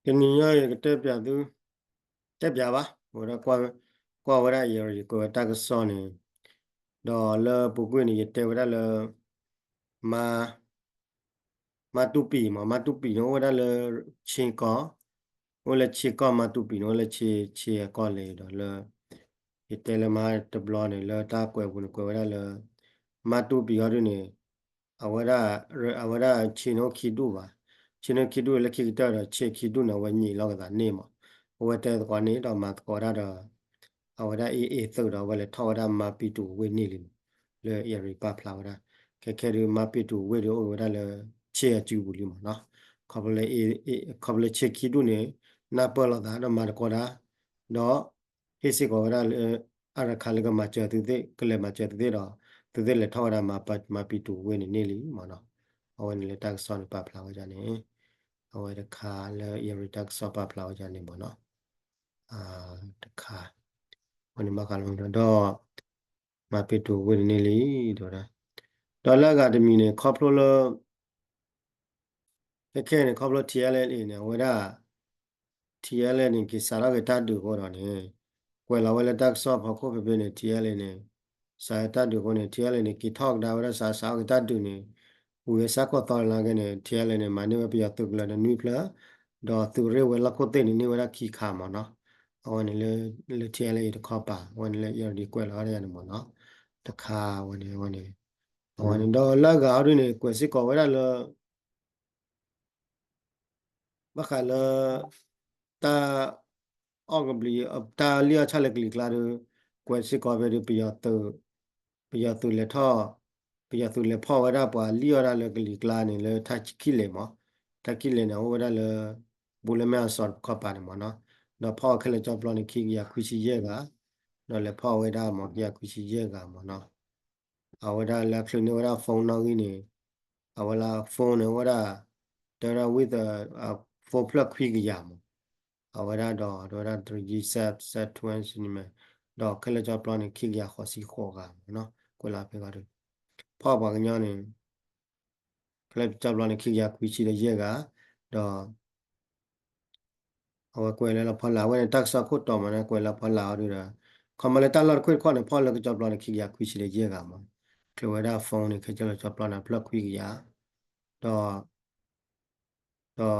တနံၤညါယကတဲပၠးသု, တဲပၠးဘၣ်, ဝဲဒၣ်ကွၢ်, ကွၢ်ဝဲဒၣ်ယရံၤကွဲးဝဲတၢ်ကစီၣ်န့ၣ်, ဒီးလၢပူၤကွံာ်န့ၣ် ယတဲဝဲဒၣ်လၢ မါ, မါတူၢ်ပံၤမး, မါတူၢ်ပံၤန့ၣ် အိၣ်ဝဲဒၣ်လၢ ဆ့ကီၢ်, အိၣ်လၢဆ့ကီၢ်, မါတူၢ်ပံၤန့ၣ် အိၣ်လၢဆ့, ဆ့အကီၢ်လဲၣ်ဒီးလၢ ယတဲလၢမါတဘျီန့ၣ် လၢတၢ်ကွဲးပူၤန့ၣ် ကွဲးဝဲဒၣ်လၢ မါတူၢ်ပံၤအီၤဒုန့ၣ် အဝဲဒၣ်, အဝဲဒၣ်ဆ့န့ၣ်အိၣ်ခံဒူၣ်ဘၣ်. ဆ့န့ၣ်အိၣ်ခံဒူၣ်လၢခံကတၢၢ်ဒီး ဆ့ခံဒူၣ်န့ၣ် အဝဲညံးလီၤကသးန့ၢ်မး. အဝဲတဲသကိးန့ၣ်ဒီးမၤသကိးဒၣ်ဒီး အဝဲဒၣ်အ့ၣ်အ့ၣ်သုးဒီး အဝဲလဲၤထီၣ်ဝဲဒၣ်မါပ့းတရူးဝ့ၢ်န့ၣ်လံမး. လၢယရံၤပာ်ဖျါဝဲဒၣ် ခဲခဲဒုး မါပ့းတရူးဝ့ၢ်ဒုးအိၣ်ဝဲဒၣ်လၢ ဆ့အစုပူၤလံမးနီၤ. ခီဖျိလၢ ခီဖျိလၢဆ့ခံဒူၣ်န့ၣ် နၢ်ပၢၢ်လိာ်သးဒီးမၤသကိးတၢ် ဒီး ဟ့ၣ်စ့ၢ်ကီးဝဲဒၣ်လၢ အါရခးလၢကမၤစၢၤသုသ့ၣ်, ကလဲၤမၤစၢၤသုသ့ၣ်ဒီး သုသ့ၣ်လဲၤထီၣ်ဝဲဒၣ်မါပ့းတရူးဝ့ၢ်န့ၣ်န့ၣ်လံမးနီၤ. အဝဲန့ၣ်လၢတၢ်ကစီၣ်န့ၣ်ပာ်ဖျါဝဲဒၣ်န့ၣ်, အဝဲတခါလၢယရံၤတၢ်ကစီၣ်ပာ်ဖျါဝဲဒၣ်န့ၣ်မးနီၤ. တခါ, အဝဲန့ၣ်ဘၣ်ဃးလီၤဒီး မါပ့းတရူးဝ့ၢ်န့ၣ်န့ၣ်လံ တဲဝဲဒၣ်. ဒီးလၢအဂၤတမံၤန့ၣ် ခီဖျိလၢ ခဲခဲန့ၣ် ခီဖျိ ထံအဲလ်အ့န့ၣ် အဝဲဒၣ် ထံအဲလ်အ့န့ၣ် က့ၤစးထီၣ်က့ၤတၢ်ဒုးအဃိဒီးန့ၣ် ကွဲးလီၤဝဲလၢတၢ်ကစီၣ်ဖီခိၣ်ဖဲဖဲန့ၣ် ထံအဲလ်အ့န့ၣ် စးထီၣ်တၢ်ဒုးအဃိန့ၣ် ထံအဲလ်အ့န့ၣ် က့ၤထီၣ်ကဒါဝဲဒၣ် စးစးထီၣ်က့ၤတၢ်ဒုးန့ၣ် ဝံၤဝဲစးခိၣ်သီလၢက့န့ၣ် ထံအဲလ်အ့န့ၣ် မၤန့ၢ်ဝဲပယီၤသုးကလၢၤဒီးနွံဖျၢၣ် ဒီးသုးရ့ၣ်ဝဲလီၢ်ခိၣ်သ့ၣ်န့ၣ် န့ၢ်ဝဲဒၣ်ခံခါမးနီၤ. အဝဲန့ၣ်လၢ လၢထံအဲလ်အ့တခီပၤ အဝဲန့ၣ်လၢယရံၤကွဲးလီၤဝဲဒၣ်န့ၣ်မးနီၤ. တခါဝဲန့ၣ် ဝဲန့ၣ် အဝဲန့ၣ်ဒီးလၢအဂၤအီၤဒုန့ၣ် ကွဲးစ့ၢ်ကီးဝဲဒၣ်လၢ ဘၣ်ဃးလၢ တၢ် အီၣ်ကဘျံး တၢ်လံၣ်အီၣ်ဆၣ်လၢကလံၤကျါဒီး ကွဲးစ့ၢ်ကီးဖဲဒီး ပယီၤသုး ပယီၤသုးလဲၤထီၣ် ပယီၤသုးလဲၤဖီၣ်ဝဲဒၣ်ပှၤလံၣ်အီၣ်ဒၣ်လၢကလံၤကျါန့ၣ် လၢထါခံလဲၣ်မး, ထါခံလဲၣ်န့ၣ် အိၣ်ဝဲဒၣ်လၢ ဘူးလၢမဲၢ်အစီၤတခီပၤန့ၣ်မးနီၤ, ဒီးဖီၣ်အီၤခဲလၢာ်ကၠီပျီန့ၣ် ခံကယၤခွံဆံယဲၢ်ဂၤ, ဒီးလဲၤဖီၣ်ဝဲဒၣ်မး ခံကယၤခွံဆံယဲၢ်ဂၤမးနီၤ. အဝဲဒၣ်လၢချုးန့ၢ်ဝဲဒၣ် phone နီၣ်ဂံၢ်န့ၣ် အဝဲလၢ phone န့ၣ် အိၣ်ဝဲဒၣ် တဲဝဲဒၣ်ဝံသး phone ဖျၢၣ်ခွံကယၤမး, အဝဲဒၣ်ဒီး တဲဝဲဒၣ် three G set, set twenty န့ၣ်မး, ဒီးခဲလၢာ်ကၠီပျီန့ၣ် ခံကယၤဃိးဆံဃိးဂၤမးနီၤ, ကွဲးလီၤဖဲဂီၤဒီး ဖီၣ်ပှၤကညီန့ၣ် ခဲလၢာ်ကၠီပျီန့ၣ် ခံကယၤခွံဆံဒီးယဲၢ်ဂၤ, ဒီး အဝဲကွဲးလၢလီၤဖီလာ် အဝဲန့ၣ် တၢ်ကစီၣ်ခိၣ်တီမးန့ၣ် ကွဲးလီၤဖီလာ်အီၤဒုဒီး ခီမီလၢတၢ်လီၢ်တခွ့ၣ်တခီၣ်န့ၣ် ဖီၣ်လၢကၠီပျီန့ၣ် ခံကယၤခွံဆံဒီးယဲၢ်ဂၤမး, ချုးဝဲဒၣ် phone န့ၣ် ခဲလၢာ်ကၠီပျီန့ၣ် ဖျၢၣ်ခွံကယၤ, ဒီး ဒီး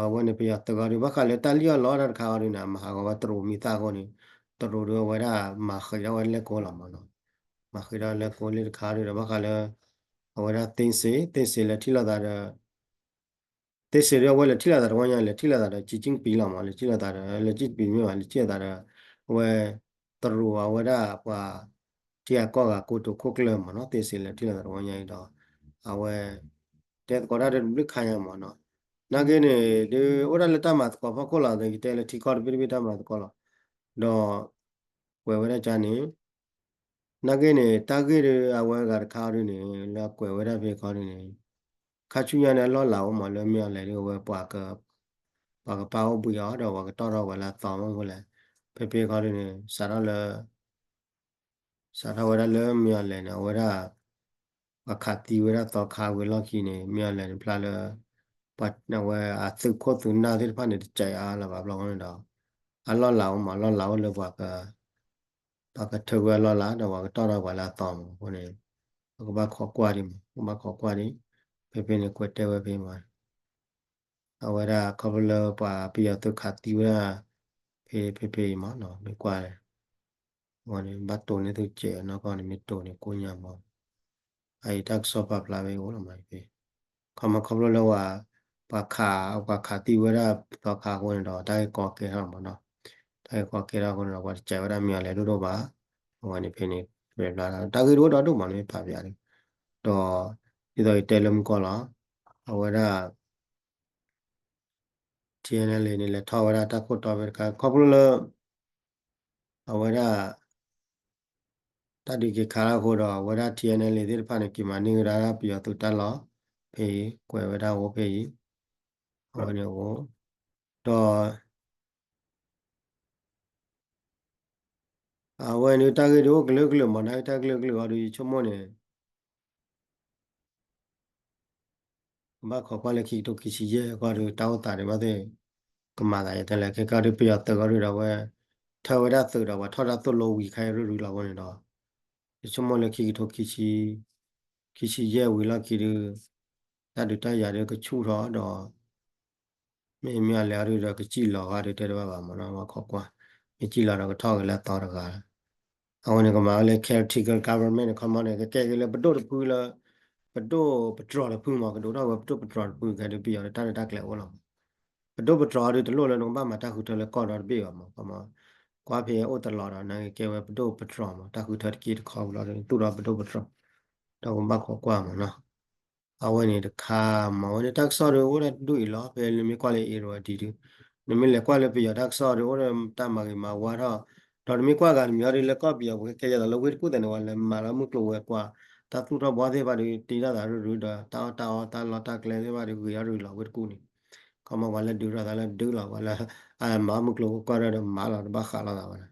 အဝဲန့ၣ် ပယီၤသုးအီၤဒု ဘၣ်ဃးလၢတၢ်လံၣ်အီၣ်လီအီၣ်တၢ်တခါအီၤဒုန့ၣ် မၤဟးဂီၤဝဲတရူးမံသၣ်အဃိန့ၣ် တရူးဒုအဝဲဒၣ်မၤဃံးထီၣ်ဝဲလၢကိလီၤမးနီၤ, မၤဃံးထီၣ်လၢကိလၢတခါဒုဒီး ဘၣ်ဃးလၢ အဝဲဒၣ်သ့စ့ၣ်, သ့စ့ၣ်လဲၤထံၣ်လိာ်သးဒီး သ့စ့ၣ်ဒုအဝဲလဲၤထံၣ်လိာ်သးတဝီညါ လဲၤထံၣ်လိာ်သးဒီး ကံကံပံလီၤမး, လဲၤထံၣ်လိာ်သးဒီး လဲၤကံကံပံမ့ၢ်ဘၣ် လဲၤထံၣ်လိာ်သးဒီး အဝဲ တရူးအဝဲဒၣ်ပှၤ ထံဂၤကီၢ်ဂၤကိတိာ်ခိၣ်ကျၢၢ်မးနီၤ, သ့စ့ၣ်လဲၤထံၣ်လိာ်သးတဝီညါအံၤဒီး အဝဲ တဲသကိးတၢ်ဒီးတဘျုးခါညါမးနီၤ, နာ်က့န့ၣ် ဒုးအိၣ်ဒၣ်လၢတၢ်မၤသကိးဖီခိၣ်လီၤ, ယတဲလၢထံကီၢ်တဘ့ၣ်တဘ့ၣ်တၢ်မၤသကိးလီၤ, ဒီး ကွဲးဝဲဒၣ်ကန့ၣ် နာ်က့န့ၣ် တၢ်ဂ့ၢ်ဒုးအဝဲအဂၤတခါအီၤဒုန့ၣ် လၢအကွဲးဝဲဒၣ်ဖဲခီဒုန့ၣ် ခါဆူညါန့ၣ် အလီၢ်လၤအိၣ်မး လၢမ့ၢ်အီၤလဲၣ်ဒုးအဝဲ ပှၤကပာ်အိၣ်ဘှံးအီၤ ဒီးပှၤကတီၢ်ထီၣ်ပှၤလၢအသီမးအဃိလဲၣ်, ဖဲဖဲခီဒုန့ၣ် စးထီၣ်လၢ စးထီၣ်ဝဲဒၣ်လၢမ့ၢ်အီၤလဲၣ်န့ၣ် အဝဲဒၣ် ပှၤခးသံဝဲဒၣ်သီခါဝံၤအလီၢ်ခံန့ၣ် မ့ၢ်အီၤလဲၣ်န့ၣ် ဖျါလၢ ပှၤအဝဲအသုးခိၣ်သုးနၢ်သ့ၣ်တဖၣ်န့ၣ် တစဲးအါလၢၤဘၣ်ဘျီန့ၣ်ဒီး အလီၢ်လၤအိၣ်မး အလီၢ်လၤအိၣ်လၢပှၤက ပှၤကထၢကွံာ်အလီၢ်လၤ ဒီးပှၤကတီၢ်ထီၣ်ပှၤလၢအသီမးအဃိန့ၣ် ပကဘၣ်ခိးကွၢ်ဒံးမး ပကဘၣ်ခိးကွၢ်ဒံး ဖဲဖဲန့ၣ်ကွဲးတဲဝဲဖဲမး အဝဲဒၣ်ခီဖျိလၢပှၤပယီၤသုးခးသံဝဲဒၣ် ဖဲဖဲဖဲအံၤမး မ့ၢ်ကွၢ် အဝဲန့ၣ် ဘၣ်တိၢ်န့ၢ်သုစဲးအနီၢ်ကီၢ်န့ၣ် မ့ၢ်တိၢ်န့ၢ်ကိညါမး အအံၤတၢ်ကစီၣ်ပာ်ဖျါဝဲအံၤအိၣ်လီၤမးဖဲ ခီမီခီဖျိလၢပှၤ ပှၤခး ပှၤခးသံဝဲဒၣ်သီခါအဃိန့ၣ်ဒီး တၢ်ဂ့ၢ်ကီကဲထီၣ်မးနီၤ တၢ်ဂ့ၢ်ကီကဲထီၣ်အဃိန့ၣ်ဒီး ပှၤတစဲးဝဲဒၣ်မ့ၢ်အီၤလဲၣ်ဒိၣ်ဒိၣ်ဘၣ် အဝဲန့ၣ်ဖဲန့ၣ် ပျဲဘျါ တၢ်ဂ့ၢ်ဒိၣ်ဒိၣ်ဒိၣ်မးန့ၣ် ပာ်ဖျါဒီး ဒီး ဒ်သိးယတဲလၢမုၢ်ကီၢ်လီၤ အဝဲဒၣ် ထံၣ်န့ၣ်လံန့ၣ် လဲၤထီၣ်ဝဲဒၣ်တၢ်ခိၣ်တီဖဲတခါ ခီဖျိလၢ အဝဲဒၣ် တၢ်ဒုးက့ၤခးလၢအဃိဒီး အဝဲဒၣ် ထံၣ်န့ၣ်လံ သ့ၣ်တဖၣ်န့ၣ် က့ၤမၤန့ၢ်ဝဲဒၣ်ပယီၤသုးတၢ်လီၢ် ဖဲအံၤ ကွဲးဝဲဒၣ်အိၣ်ဖဲအံၤ အဝဲန့ၣ်အိၣ် ဒီး အဝဲန့ၣ်တၢ်ဂ့ၢ်ဒုးအိၣ်ကလုာ်ကလုာ်မး နာ်က့တၢ်ဂ့ၢ်ကလုာ်ကလုာ်အီၤဒုး ယဆိကမိၣ်န့ၣ် ကဘၣ်ခိးကွၢ်လၢခံကထိခံဆံယဲၢ်အဂီၢ်ဒီး တၢ်အိၣ်သးဒံးဘၣ်သ့ၣ် ကမၤသးယတဲလဲၣ် ခဲကီၢ်ဒုးပယီၤသုးကီၢ်ဒုးဒီးဝဲ ထၢဝဲဒၣ်သုးဒီးပှၤထီၣ်တၢ်သိၣ်လိဝံၤခဲအံၤရုၢ်ရုၢ်လီၤအဃိန့ၣ်ဒီး ယဆိကမိၣ်လၢခံကထိ ခံဆံယဲၢ်ဝံၤလီၢ်ခံဒုး တၢ်ဒုးတၢ်ယၤဒုးကဆူၣ်ထီၣ်ဒီး မ့မ့ၢ်အလဲၤအီၤဒုးဒီးကစံၣ်လီၤဂာ်ဒုးတဲတဘၣ်ဘၣ်မ့ၢ်နီၤ ဝဲခိးကွၢ် မ့ၢ်စံၣ်လီၤဒီးကထီၣ်က့ၤလၢအသီတဂၤ အဝဲန့ၣ်ကမၤဝဲလၢ caretaker government န့ၣ် ခီမီန့ၣ် ကကဲက့ၤလၢပဒိၣ်တဖုလၢ ပဒိၣ်ပတြီၤတဖုမ့ၢ် ကဒိးထီၣ်ဝဲပဒိၣ်ပတြီၤတဖု ခဲဒုးပယီၤလၢတၢ်လၢတၢ်ကျဲၤအိၣ်လီၤမး ပဒိၣ်ပတြီၤဒုးတလိၣ်လၢနကဘၣ်မၤတၢ်ဃုထၢလၢကီၢ်ဒီတဘ့ၣ်ဘၣ်မး ခီမီ ကွၢ်ဖဲအိၣ်တလီၤဒီး နကကဲဝဲပဒိၣ်ပတြီၤမး တၢ်ဃုထၢတက့ၢ်တခီဘၣ်လီၤ သူၣ်ထီၣ်ပဒိၣ်ပတြီၤ ဒီးကဘၣ်ခိးကွၢ်မးနီၤ အဝဲန့ၣ်တခါမး အဝဲန့ၣ်တၢ်ကစီၣ်ဒုးအိၣ်ဒၣ်တဒူၣ်အံၤလီၤ ဖဲနမ့ၢ်ကွၢ်လၢ Irrawaddy ဒုး နမ့ၢ်လဲၤကွၢ်လၢပယီၤတၢ်ကစီၣ်ဒုးအိၣ်ဒီးတၢ်မၤဂ့ၤမၤဝါထီၣ် ဒီးနမ့ၢ်ကွၢ်ဂၤတမံၤအီၤဒုးလၢကီၢ်ပယီၤပကကဲယၤသးလၢဝ့ၢ်တကူၣ်သ့ၣ်န့ၣ် ပှၤလဲၤမၤလၢမုၢ်ကျိၤဝဲၤကွာ် တၢ်သူၣ်ထီၣ်ဘှီသ့ၣ်တဖၣ်ဒုး တ့ထီၣ်သးရုၢ်ရုၢ်ဒီး တၢ်အီၣ်တၢ်အီတၢ်လီၢ်တၢ်ကျဲသ့ၣ်တဖၣ်ဒုး ဂ့ၤထီၣ်ရုၢ်လီၤဝ့ၢ်တကူၣ်န့ၣ် ခီမီပှၤလၢဒုးထီၣ်သးလၢဒုးလီၤ ပှၤလၢ အမၤမုၢ်ကျိၤဝဲၤကွာ်ဒီးမၤလီၤတဘၣ်ဃးလိာ်သးဘၣ်ဒီး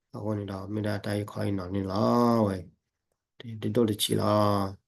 အဃိန့ၣ်ဒီး မ့ၢ်ဒၣ်တၢ်အံၤခီအံၤနီၤန့ၣ်လီၤဝဲ တဒိၣ်တဆံးလီၤ